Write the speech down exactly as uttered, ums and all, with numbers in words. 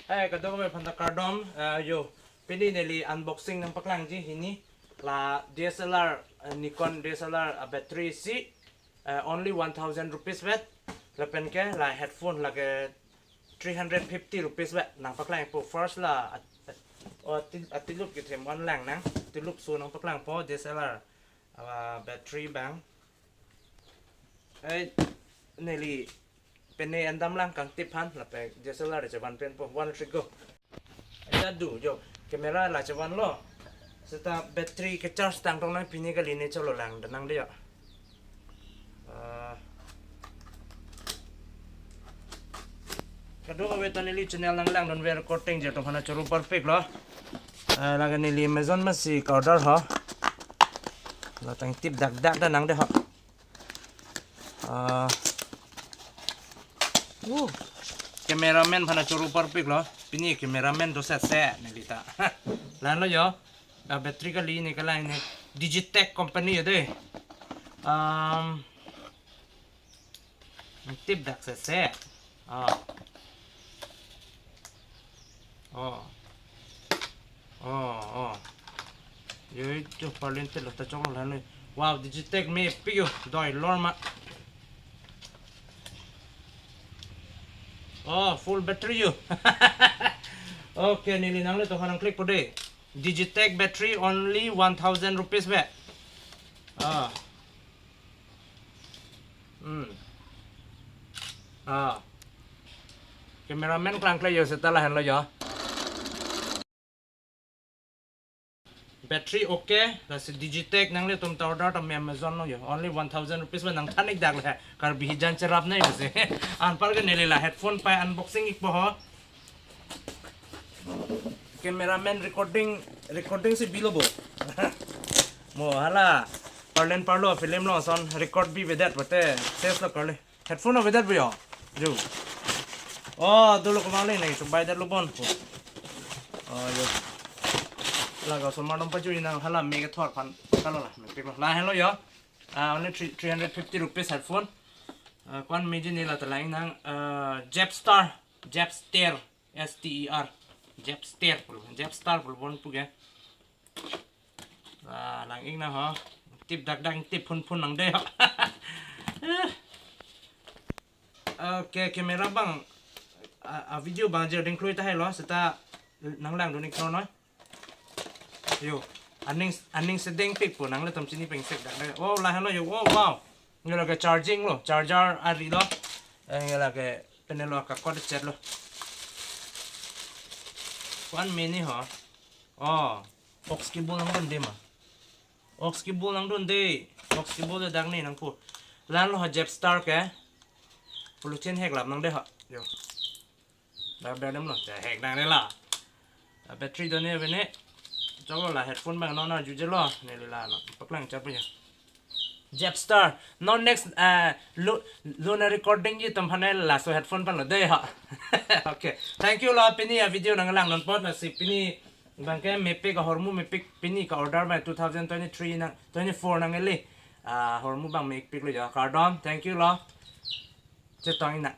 Hai, kadokave aphanta kardom, eh, yo, pini neli unboxing nangpaklangji hini, la D S L R, eh, Nikon D S L R, eh, battery isi, eh, only one thousand rupees vet, lapen ke la headphone lake three hundred fifty rupees vet, nangpaklangpo first la, at-, at-, o, ati-, atilup kethem on lang nang, atilup so nangpaklangpo D S L R, ah, battery abang. Eh, neli pene endam lang kangtip aphan, lapen D S L R chevan penpo, one trick go. Aja do, yo, camera la chevanlo. Seta battery kecharge tangtong nang pini kali ne cholo lang, danang de yo. Ah. Kadokave ta neli channel nanglangdunver korte je atum aphan choro parpiklo. Ah, lake neli Amazon masi ka-order ho. La tangtip dakdak danang de ho. Ah. Uh. Cameraman aphan choro parpiklo. Pini cameraman do setse nelita. La-anlo yo. Ah, battery kali ne, kali ne. Digitech company yo de. Um, tip dak setse. Ah. Oh. Oh, oh. Yo, itu paling telo ta choklo la ne. Wow, Digitech mepik yo, doi lor ma. Oh, full battery yo. Okay, neli nanglitum aphan nangclick po de. Digitech battery only one thousand rupees vet. Ah. Hmm. Ah. Cameraman klangkle yo, seta la-anlo yo. Battery okay, lasi Digitech nanglitum ta order ta me Amazon lo yo. Only one thousand rupees vet, nangthan-ik dak le. Karbi hijan cherap nai bese. Anpar ke neli la headphone pai unboxing ikpo ho. Cameraman recording, recording si bilo bo. Mo hala, parlen parlo film lo ason record bivedet pute, ses lo kali. Headphone avedet bo yo. Jo. Oh, dolo ko mali nai, so bai det lo bon ko. Oh, yo. Laga osomar atum pajui nang hala me kethor aphan. Kalo la, mepiklo. La-anlo yo. Ah, only three, three hundred fifty rupees headphone. Ah, ko-an meji ne la ta lang nang, ah, Jabster, Jabster, S T E R. Jabster pulo, Jabster pulo bon puke. Ah, lang-ik nang ho. Tip dakdak, tip phunphun nang de ho. Okay, camera abang, ah, ah, video abang jerding klui tahai lo, seta nanglangdun-ik thor noi. Yo, aning, aning sedengpik po, nanglitum chini pengsek dak dak. Oh, la-anlo yo, oh, wow. Yo lake charging lo, charger ari lo. Eh, yo lake pene lo, ka cord chet lo. One minute ho. Oh, aux cable nangdunde ma. Aux cable nangdunde. Aux cable de dak ne nangpo. La-anlo ha Jabster ke. Pulutin hek lap nang de ha. Yo. Da ber dem lo, ja hek nang ne la. Da battery do ne ave ne. Choklo la headphone abang non arjuje lo. Neli la no. Paklang chap ya. Jabster. No next, uh, lo, lo na recording ji atum aphan laso headphone aphan lo de ha. Okay. Thank you lo pini a-video nanglangdun apot, lasi pini abang ke mepik ahormu mepik pini ka-order abang two thousand twenty-three nang, twenty-four nang eli. Ah, ahormu abang mepik lo ya. Kardom. Thank you lo. Chetong-ik nang.